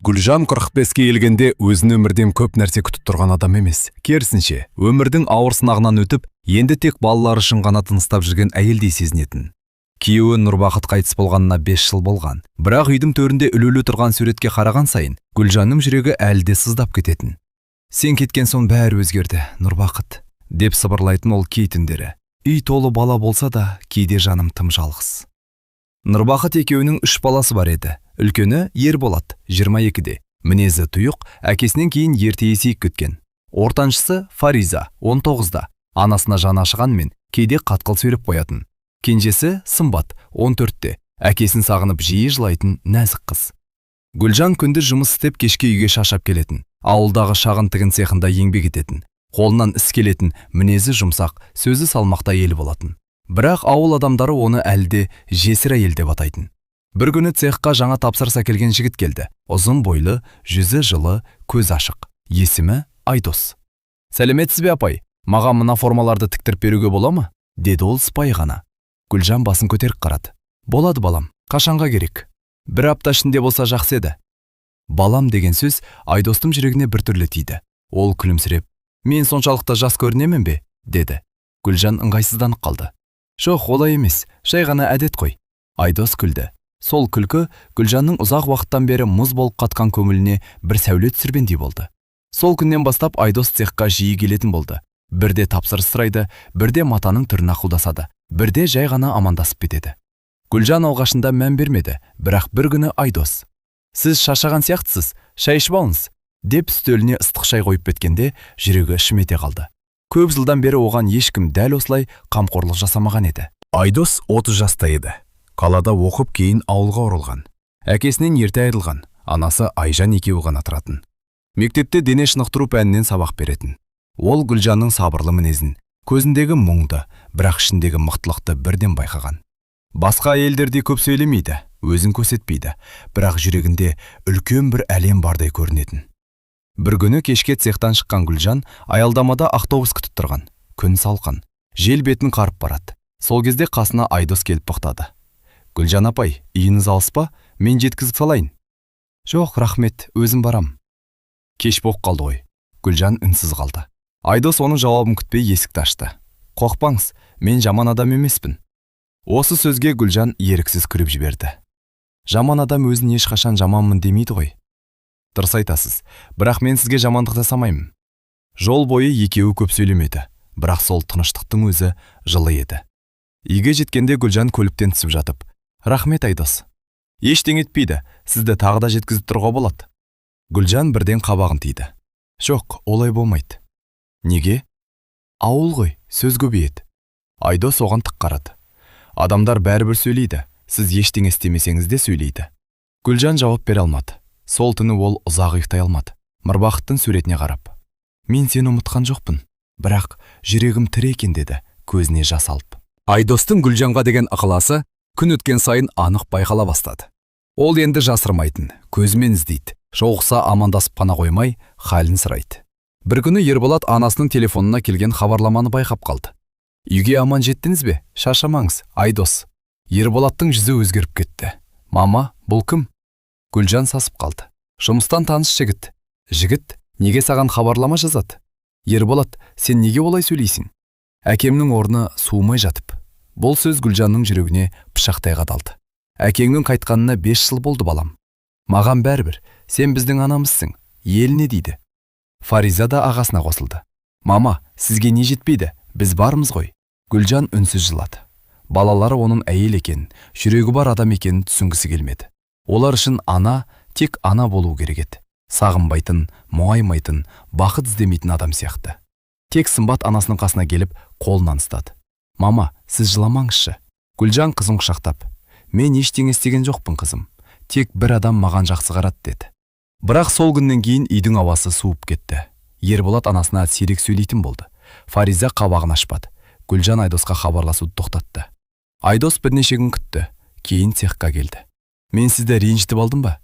Гүлжан 45-ке келгенде өзін өмірден көп нәрсе күтіп тұрған адам емес. Керісінше, өмірдің ауыр сынағынан өтіп, енді тек балалары үшін ғана тыныстап жүрген әйелдей сезінетін. Күйеуі Нұрбақыт қайтыс болғанына 5 жыл болған. Бірақ үйдің төрінде ілулі тұрған суретке қараған сайын Гүлжанның жүрегі әлі де сыздап кететін. «Сен кеткен соң бәрі өзгерді, Нұрбақыт», – деп сыбырлайтын ол кей түндері. «Үй толы бала болса да, кейде жаным тым жалғыз». Нұрбақыт екеуінің үш баласы бар еді. Үлкені Ерболат, 22-де. Мінезі тұйық, әкесінен кейін ерте есейіп кеткен. Ортаншысы Фариза, 19-да. Анасына жаны ашығанмен, кейде қатқыл сөйлеп қоятын. Кенжесі Сымбат, 14-те. Әкесін сағынып жиі жылайтын нәзік қыз. Гүлжан күндіз жұмыс істеп, кешке үйге шаршап келетін. Ауылдағы шағын тігін цехында еңбек ететін. Қолынан іс келетін, мінезі жұмсақ, сөзі салмақты әйел болатын. Бірақ ауыл адамдары оны әлі де жесір әйел деп атайтын. Бір күні цехқа жаңа тапсырыс әкелген жігіт келді. Ұзын бойлы, жүзі жылы, көз ашық. Есімі Айдос. «Сәлеметсіз бе, апай? Маған мына формаларды тіктіріп беруге бола ма?» – деді ол сыпайы ғана. Гүлжан басын көтеріп қарады. «Болады, балам. Қашанға керек?» «Бір апта ішінде болса, жақсы еді». «Балам» деген сөз Айдостың жүрегіне біртүрлі тиді. Ол күлімсіреп: «Мен соншалықты жас көрінемін бе?» – деді. Гүлжан ыңғайсызданып қалды. «Жоқ, олай емес, жай ғана әдет қой». Айдос күлді. Сол күлкі Гүлжанның ұзақ уақыттан бері мұз болып қатқан көңіліне бір сәуле түсіргендей болды. Сол күннен бастап Айдос цехқа жиі келетін болды. Бірде тапсырыс сұрайды, бірде матаның түрін ақылдасады, бірде жай ғана амандасып кетеді. Гүлжан алғашында мән бермеді, бірақ бір күні Айдос: «Сіз шаршаған сияқтысыз, шай ішіп алыңыз», – деп үстеліне ыстық шай қойып кеткенде, жүрегі шым ете қалды. Көп жылдан бері оған ешкім дәл осылай қамқорлық жасамаған еді. Айдос 30 жаста еді. Қалада оқып, кейін ауылға оралған. Әкесінен ерте айырылған, анасы Айжан екеуі ғана тұратын. Мектепте дене шынықтыру пәнінен сабақ беретін. Ол Гүлжанның сабырлы мінезін, көзіндегі мұңды, бірақ ішіндегі мықтылықты бірден байқаған. Басқа әйелдердей көп сөйлемейді, өзін көрсетпейді, бірақ жүрегінде үлкен бір әлем бардай көрінетін. Бір күні кешке цехтан шыққан Гүлжан аялдамада автобус күтіп тұрған. Күн салқын, жел бетін қарып барады. Сол кезде қасына Айдос келіп тоқтады. «Гүлжан апай, үйіңіз алыс па? Мен жеткізіп салайын». «Жоқ, рахмет, өзім барам». «Кеш болып қалды ғой». Гүлжан үнсіз қалды. Айдос оның жауабын күтпей есікті ашты. «Қорықпаңыз, мен жаман адам емеспін». Осы сөзге Гүлжан еріксіз күліп жіберді. Жаман адам өзін ешқашан жаманмын демейді ғой. «Дұрыс айтасыз, бірақ мен сізге жамандық жасамаймын». Жол бойы екеуі көп сөйлемеді, бірақ сол тыныштықтың өзі жылы еді. Үйге жеткенде Гүлжан көліктен түсіп жатып: «Рахмет, Айдос». «Ештеңе етпейді, сізді тағы да жеткізіп тұруға болады». Гүлжан бірден қабағын түйді. «Жоқ, олай болмайды». «Неге?» «Ауыл ғой, сөз көбейеді». Айдос оған тік қарады. «Адамдар бәрібір сөйлейді, сіз ештеңе істемесеңіз де сөйлейді». Гүлжан жауап бере алмады. Сол түні ол ұзақ ұйықтай алмады. Нұрбақыттың суретіне қарап: «Мен сені ұмытқан жоқпын, бірақ жүрегім тірі екен», – деді көзіне жас алып. Айдостың Гүлжанға деген ықыласы күн өткен сайын анық байқала бастады. Ол енді жасырмайтын, көзімен іздейді. Жолықса, амандасып қана қоймай, халін сұрайды. Бір күні Ерболат анасының телефонына келген хабарламаны байқап қалды. «Үйге аман жеттіңіз бе? Шаршамаңыз, Айдос». Ерболаттың жүзі өзгеріп кетті. «Мама, бұл кім?» Гүлжан сасып қалды. «Жұмыстан таныс жігіт». «Жігіт неге саған хабарлама жазады? Ерболат, сен неге олай сөйлейсің?» «Әкемнің орны суымай жатып». Бұл сөз Гүлжанның жүрегіне пышақтай қадалды. «Әкеңнің қайтқанына 5 жыл болды, балам». «Маған бәрібір, сен біздің анамызсың, ел не дейді?» Фариза да ағасына қосылды. «Мама, сізге не жетпейді? Біз бармыз ғой». Гүлжан үнсіз жылады. Балалары оның әйел екенін, жүрегі бар адам екенін түсінгісі келмеді. Олар үшін ана тек ана болу керек еді. Сағынбайтын, мұңаймайтын, бақыт іздемейтін адам сияқты. Тек Сымбат анасының қасына келіп, қолынан ұстады. «Мама, сіз жыламаңызшы». Гүлжан қызын құшақтап: «Мен ештеңе істеген жоқпын, қызым. Тек бір адам маған жақсы қарады», – деді. Бірақ сол күннен кейін үйдің ауасы суып кетті. Ерболат анасына сирек сөйлейтін болды. Фариза қабағын ашпады. Гүлжан Айдосқа хабарласуды тоқтатты. Айдос бірнеше күн күтті, кейін цехқа келді. «Мен сізді ренжітіп алдым ба?»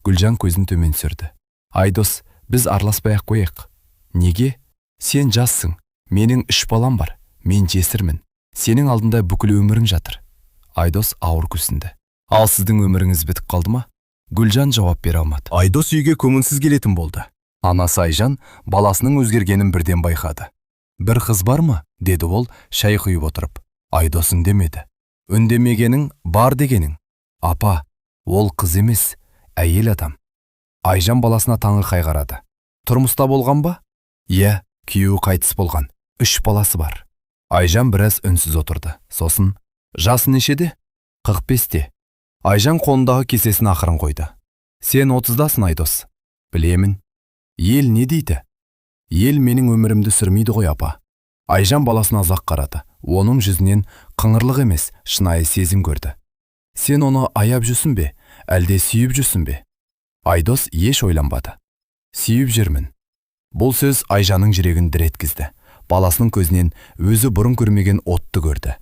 Гүлжан көзін төмен түсірді. «Айдос, біз араласпай ақ қояйық». «Неге?» «Сен жассың, менің үш балам бар, мен жесірмін. Сенің алдында бүкіл өмірің жатыр». Айдос ауыр күрсінді. «Ал сіздің өміріңіз бітіп қалды ма?» Гүлжан жауап бере алмады. Айдос үйге көңілсіз келетін болды. Анасы Айжан баласының өзгергенін бірден байқады. «Бір қыз бар ма?» деді ол шай құйып отырып. Айдос үндемеді. «Үндемегенің бар дегенің. Апа, ол қыз емес, әйел адам». Айжан баласына таңырқай қарады. «Тұрмыста болған ба?» «Иә, күйеуі қайтыс болған. Үш баласы бар». Айжан біраз үнсіз отырды. Сосын: «Жасы нешеде?» «45-те». Айжан қолындағы кесесін ақырын қойды. «Сен 30-дасың, Айдос». «Білемін». «Ел не дейді?» «Ел менің өмірімді сүрмейді ғой, апа». Айжан баласына ұзақ қарады. Оның жүзінен қыңырлық емес, шынайы сезім көрді. «Сен оны аяп жүрсің бе, әлде сүйіп жүрсің бе?» Айдос еш ойланбады. «Сүйіп жүрмін». Бұл сөз Айжанның жүрегін дір еткізді. Баласының көзінен өзі бұрын көрмеген отты көрді.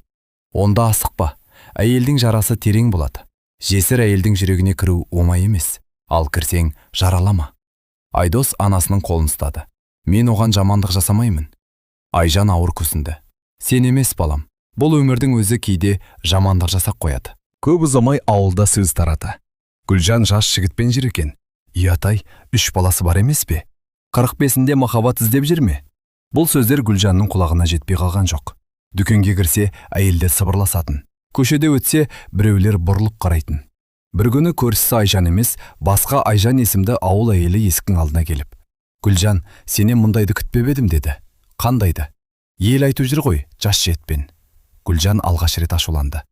«Онда асықпа. Әйелдің жарасы терең болады. Жесір әйелдің жүрегіне кіру оңай емес. Ал кірсең, жаралама». Айдос анасының қолын ұстады. «Мен оған жамандық жасамаймын». Айжан ауыр күрсінді. «Сен емес, балам. Бұл өмірдің өзі кейде жамандық жасап қояды». Көп ұзамай ауылда сөз тарады. Гүлжан жас жігітпен жүр екен. Ұят-ай, үш баласы бар емес пе? 45-інде махаббат іздеп жүр ме? Бұл сөздер Гүлжанның құлағына жетпей қалған жоқ. Дүкенге кірсе, әйелдер сыбырласатын. Көшеде өтсе, біреулер бұрылып қарайтын. Бір күні көршісі Айжан емес, басқа Айжан есімді ауыл әйелі есіктің алдына келіп: «Гүлжан, сенен мұндайды күтпеп едім», – деді. «Қандайды?» «Ел айтып жүр ғой, жас жігітпен». Гүлжан алғаш рет ашуланды.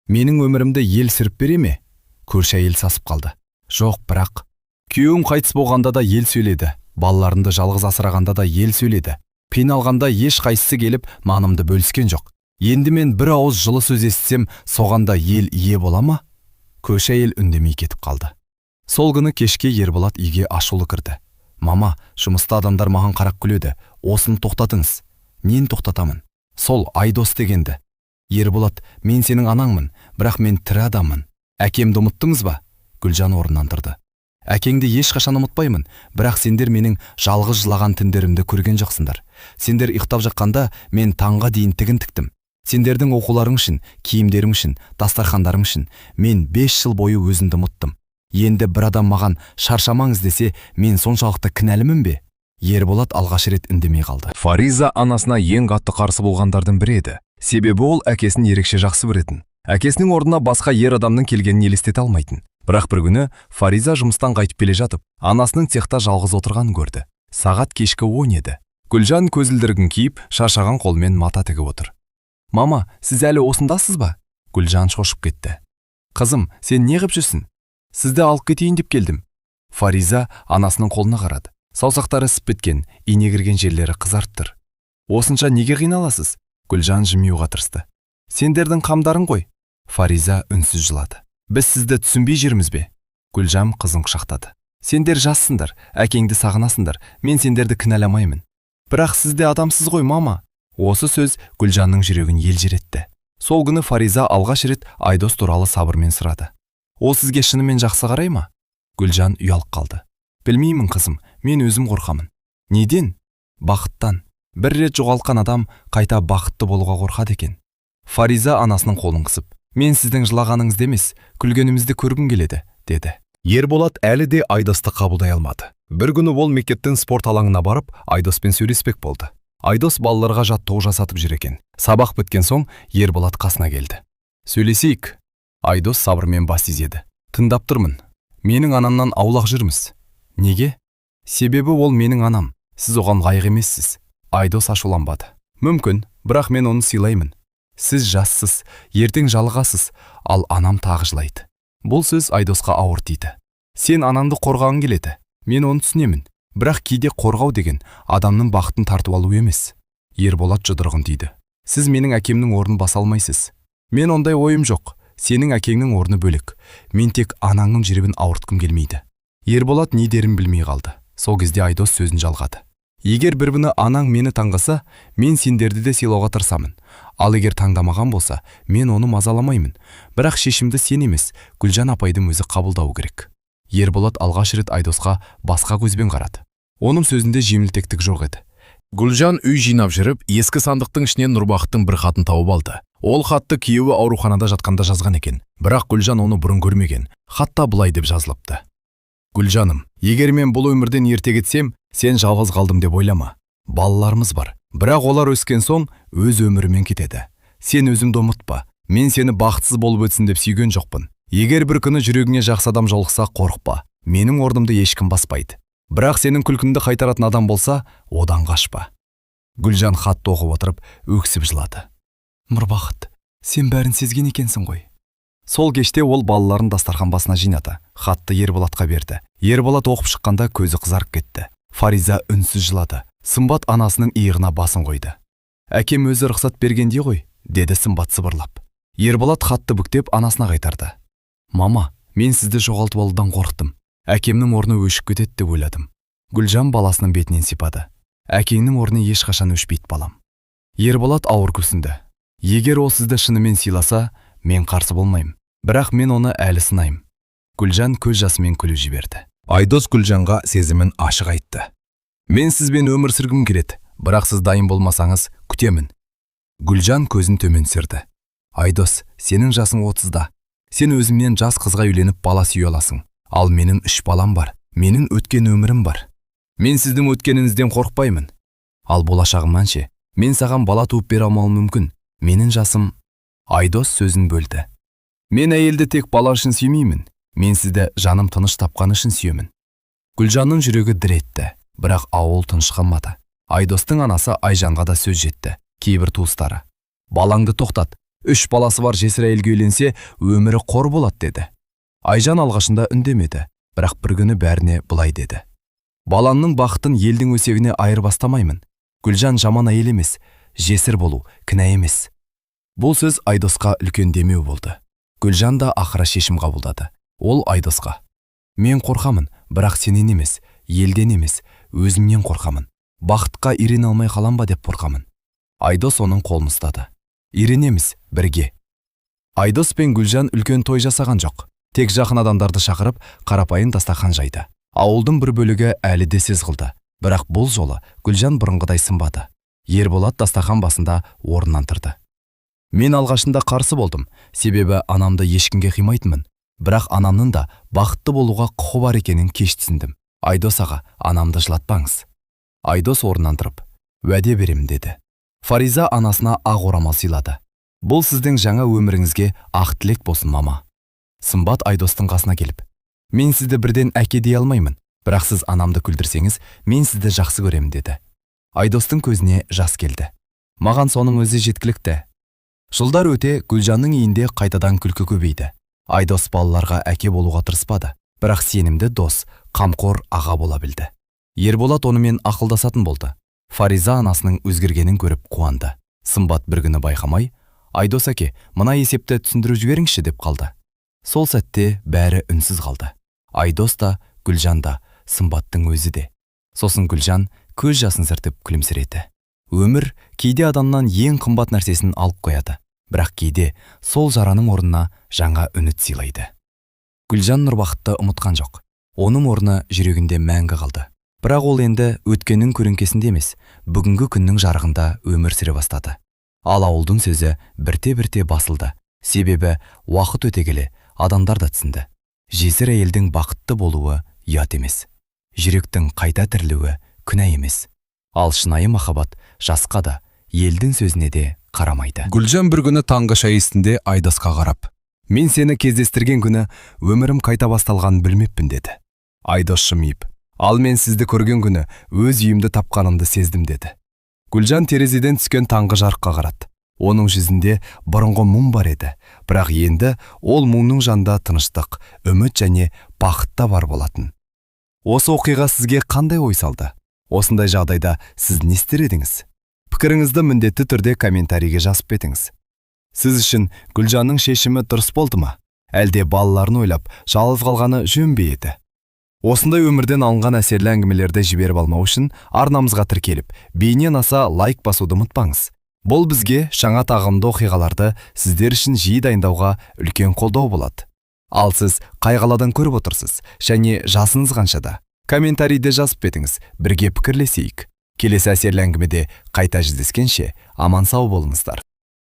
«Менің өмірімді ел сүріп бере ме?» Көрші әйел сасып қалды. «Жоқ, бірақ күйеуім қайтыс болғанда да ел сөйледі. Балаларымды жалғыз асырағанда да ел сөйледі. Қиналғанда еш қайсысы келіп нанымды бөліскен жоқ. Енді мен бір ауыз жылы сөз естісем, соған да ел ие бола ма?» Көрші әйел үндемей кетіп қалды. Сол күні кешке Ерболат үйге ашулы кірді. «Мама, жұмыста адамдар маған қарап күледі. Осыны тоқтатыңыз». «Нені тоқтатамын?» «Сол Айдос дегенді». «Ерболат, мен сенің анаңмын, бірақ мен тірі адаммын. Әкемді ұмыттыңыз ба?» Гүлжан орнынан тұрды. «Әкеңді ешқашан ұмытпаймын, бірақ сендер менің жалғыз жылаған түндерімді көрген жоқсыңдар. Сендер ұйықтап жатқанда, мен таңға дейін тігін тіктім. Сендердің оқуларың үшін, киімдерің үшін, дастархандарың үшін мен 5 жыл бойы өзімді ұмыттым. Енді бір адам маған шаршамаңыз десе, мен соншалықты кінәлімін бе?» Ерболат алғаш рет үндемей қалды. Фариза анасына ең қатты қарсы болғандардың бірі еді. Себебі ол әкесін ерекше жақсы көретін. Әкесінің орнына басқа ер адамның келгенін елестете алмайтын. Бірақ бір күні Фариза жұмыстан қайтып келе жатып, анасының цехта жалғыз отырғанын көрді. Сағат кешкі 10 еді. Гүлжан көзілдірігін киіп, шаршаған қолмен мата тігіп отыр. «Мама, сіз әлі осындасыз ба?» Гүлжан шошып кетті. «Қызым, сен не ғып жүрсің?» «Сізді алып кетейін деп келдім». Фариза анасының қолына қарады. Саусақтары ісіп біткен, ине кірген жерлері қызарып тұр. «Осынша неге қиналасыз?» Гүлжан жымиюға тырысты. «Сендердің қамдарың ғой». Фариза үнсіз жылады. «Біз сізді түсінбей жүрміз бе?» Гүлжан қызын құшақтады. «Сендер жассыңдар, әкеңді сағынасыңдар, мен сендерді кінәламаймын. Бірақ сіз де адамсыз ғой, мама». Осы сөз Гүлжанның жүрегін елжіретті. Сол күні Фариза алғаш рет Айдос туралы сабырмен сұрады. «Ол сізге шынымен жақсы қарай ма?» Гүлжан ұялып қалды. «Білмеймін, қызым, мен өзім қорқамын». «Неден?» «Бақыттан. Бір рет жоғалтқан адам қайта бақытты болуға қорқады екен». Фариза анасының қолын қысып: «Мен сіздің жылағаныңызды емес, күлгенімізді көргім келеді», – деді. Ерболат әлі де Айдосты қабылдай алмады. Бір күні ол мектептің спорт алаңына барып, Айдоспен сөйлеспек болды. Айдос балаларға жаттығу жасатып жүр екен. Сабақ біткен соң Ерболат қасына келді. «Сөйлесейік». Айдос сабырмен бас изеді. «Тыңдап тұрмын». «Менің анамнан аулақ жүрміз». «Неге?» «Себебі ол менің анам. Сіз оған лайық емессіз». Айдос ашуланбады. «Мүмкін, бірақ мен оны сыйлаймын». «Сіз жассыз, ертең жалығасыз, ал анам тағы жылайды». Бұл сөз Айдосқа ауыр тиді. «Сен анаңды қорғағың келеді. Мен оны түсінемін. Бірақ кейде қорғау деген адамның бақытын тартып алу емес». Ерболат жұдырығын түйді. «Сіз менің әкемнің орнын баса алмайсыз». «Мен ондай ойым жоқ. Сенің әкеңнің орны бөлек. Мен тек анаңның жүрегін ауыртқым келмейді». Ерболат не дерін білмей қалды. Сол кезде Айдос сөзін жалғады. «Егер бір күні анаң мені таңдаса, мен сендерді де сыйлауға тырысамын. Ал егер таңдамаған болса, мен оны мазаламаймын. Бірақ шешімді сен емес, Гүлжан апайдың өзі қабылдауы керек». Ерболат алғаш рет Айдосқа басқа көзбен қарады. Оның сөзінде жеңілтектік жоқ еді. Гүлжан үй жинап жүріп, ескі сандықтың ішінен Нұрбақыттың бір хатын тауып алды. Ол хатты күйеуі ауруханада жатқанда жазған екен. Бірақ Гүлжан оны бұрын көрмеген. Хатта былай деп жазылыпты. Гүлжаным, егер мен бұл өмірден ерте кетсем, сен жалғыз қалдым деп ойлама. Балаларымыз бар. Бірақ олар өскен соң өз өмірімен кетеді. Сен өзіңді ұмытпа. Мен сені бақытсыз болып өтсін деп сүйген жоқпын. Егер бір күні жүрегіңе жақсы адам жолықса, қорықпа. Менің орнымды ешкім баспайды. Бірақ сенің күлкіңді қайтаратын адам болса, одан қашпа. Гүлжан хатты оқып отырып, өксіп жылады. Нұрбақыт, сен бәрін сезген екенсің ғой. Сол кеште ол балаларын дастархан басына жинады. Хатты Ерболатқа берді. Ерболат оқып шыққанда көзі қызарып кетті. Фариза үнсіз жылады. Сымбат анасының иығына басын қойды. Әкем өзі рұқсат бергендей ғой, деді Сымбат сыбырлап. Ерболат хатты бүктеп анасына қайтарды. Мама, мен сізді жоғалтып алудан қорықтым. Әкемнің орны өшіп кетеді деп ойладым. Гүлжан баласының бетінен сипады. Әкеңнің орны ешқашан өшпейді, балам. Ерболат ауыр күрсінді. Егер ол сізді шынымен сыйласа, мен қарсы болмаймын. Бірақ мен оны әлі сынаймын. Гүлжан көз жасымен күліп жіберді. Айдос Гүлжанға сезімін ашық айтты. Мен сізбен өмір сүргім келеді, бірақ сіз дайын болмасаңыз, күтемін. Гүлжан көзін төмен түсірді. Айдос, сенің жасың 30-да. Сен өзіңнен жас қызға үйленіп бала сүйе аласың. Ал менің үш балам бар. Менің өткен өмірім бар. Мен сіздің өткеніңізден қорықпаймын. Ал болашағымнан ше, мен саған бала туып бере алмауым мүмкін. Менің жасым. Айдос сөзін бөлді. Мен әйелді тек бала үшін сүймеймін. Мен сізді жаным тыныш тапқаны үшін сүйемін. Гүлжанның жүрегі дір етті, бірақ ауыл тыныш қалмады. Айдостың анасы Айжанға да сөз жетті. Кейбір туыстары: Балаңды тоқтат, үш баласы бар жесір әйелге үйленсе, өмірі қор болады, деді. Айжан алғашында үндемеді, бірақ бір күні бәріне былай деді. Баламның бақытын елдің өсегіне айырбастамаймын. Гүлжан жаман әйел емес, жесір болу кінә емес. Бұл сөз Айдосқа үлкен демеу болды. Гүлжан да ақыры шешім қабылдады. Ол Айдосқа: Мен қорқамын, бірақ сенен емес, елден емес, өзімнен қорқамын. Бақытқа үйрене алмай қалам ба деп қорқамын. Айдос оның қолын ұстады. Үйренеміз, бірге. Айдос пен Гүлжан үлкен той жасаған жоқ. Тек жақын адамдарды шақырып, қарапайым дастархан жайды. Ауылдың бір бөлігі әлі де сөз қылды. Бірақ бұл жолы Гүлжан бұрынғыдай сынбады. Ерболат дастархан басында орнынан тұрды. Мен алғашында қарсы болдым, себебі анамды ешкімге қимайтынмын. Бірақ анамның да бақытты болуға құқы бар екенін кеш түсіндім. Айдос аға, анамды жылатпаңыз. Айдос орнынан тұрып, уәде беремін, деді. Фариза анасына ақ орамал сыйлады. Бұл сіздің жаңа өміріңізге ақ тілек болсын, мама. Сымбат Айдостың қасына келіп, мен сізді бірден әке дей алмаймын, бірақ сіз анамды күлдірсеңіз, мен сізді жақсы көремін, деді. Айдостың көзіне жас келді. Маған соның өзі жеткілікті. Жылдар өте Гүлжанның үйінде қайтадан күлкі көбейді. Айдос балаларға әке болуға тырыспады, бірақ сенімді дос, қамқор аға бола білді. Ерболат онымен ақылдасатын болды. Фариза анасының өзгергенін көріп қуанды. Сымбат бір күні байқамай, Айдос әке, мына есепті түсіндіріп жіберіңізші, деп қалды. Сол сәтте бәрі үнсіз қалды. Айдос та, Гүлжан да, Сымбаттың өзі де. Сосын Гүлжан көз жасын сүртіп күлімсіреді. Өмір кейде адамнан ең қымбат нәрсесін алып қояды, бірақ кейде сол жараның орнына жаңа үміт сыйлайды. Гүлжан Нұрбақытты ұмытқан жоқ. Оның орны жүрегінде мәңгі қалды. Бірақ ол енді өткеннің көлеңкесінде емес, бүгінгі күннің жарығында өмір сүре бастады. Ал ауылдың сөзі бірте-бірте басылды. Себебі уақыт өте келе адамдар да түсінді. Жесір әйелдің бақытты болуы ұят емес. Жүректің қайта тірілуі күнә емес. Ал шынайы махаббат жасқа да, елдің сөзіне де қарамайды. Гүлжан бір күні таңғы шай үстінде Айдосқа қарап, Мен сені кездестірген күні өмірім қайта басталғанын білмеппін, деді. Айдос жымиып, ал мен сізді көрген күні өз үйімді тапқанымды сездім, деді. Гүлжан терезеден түскен таңғы жарыққа қарады. Оның жүзінде бұрынғы мұң бар еді, бірақ енді ол мұңның жанында тыныштық, үміт және бақыт та бар болатын. Осы оқиға сізге қандай ой салды? Осындай жағдайда сіз не істер едіңіз? Пікіріңізді міндетті түрде комментарийге жазып кетіңіз. Сіз үшін Гүлжанның шешімі дұрыс болды ма? Әлде балаларын ойлап, жалғыз қалғаны жөн бе еді? Осындай өмірден алынған әсерлі әңгімелерді жіберіп алмау үшін арнамызға тіркеліп, бейне аса лайк басуды ұмытпаңыз. Бұл бізге жаңа тағылымды оқиғаларды сіздер үшін жиі дайындауға үлкен қолдау болады. Ал сіз қай қаладан көріп отырсыз және жасыңыз қаншада? Комментарийде жазып кетіңіз, бірге пікірлесейік. Келесі әсерлі әңгімеде қайта жүздескенше аман сау болыңыздар.